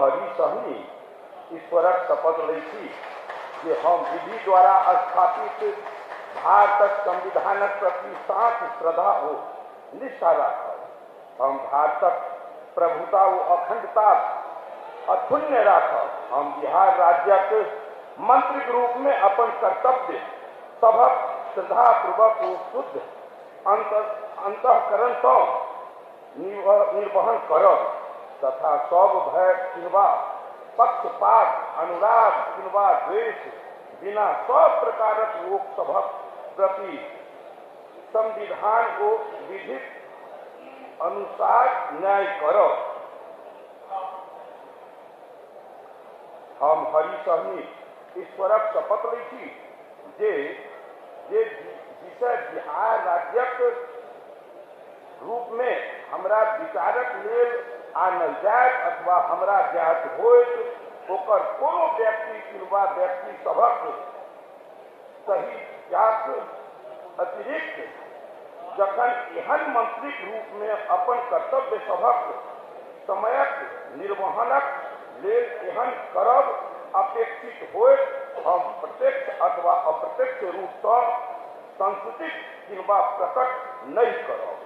हरि सहनी ईश्वरक शपथ लै छी जे हम विधि द्वारा स्थापित भारतक संविधानक प्रति साँच श्रद्धा ओ निष्ठा राखब। हम भारतक प्रभुता ओ अखंडता अक्षुण्य राखब। हम बिहार राज्यक मंत्रीक रूपमे अपन कर्तव्य सभक श्रद्धापूर्वक ओ शुद्ध अंतःकरणसँ निर्वहन करब तथा सब भय किंवा पक्षपात, अनुराग किंवा द्वेष बिना सब प्रकारक लोक सभक प्रति संविधान ओ विधिक अनुसार न्याय करब। हम हरि सहनी ईश्वरक शपथ लै छी जे जे विषय बिहार राज्यक रूपमे हमरा विचारक लेल आनल जायत अथवा हमरा ज्ञात होयत, ओकर कोनो व्यक्ति किंवा व्यक्ति सभक सही जात अतिरिक्त जखन एहन मंत्रीक रूपमे अपन कर्तव्य सभक समयक निर्वहनक लेल एहन करब अपेक्षित होयत, हम प्रत्यक्ष अथवा अप्रत्यक्ष रूपसँ संसूचित किंवा प्रकट नहि करब।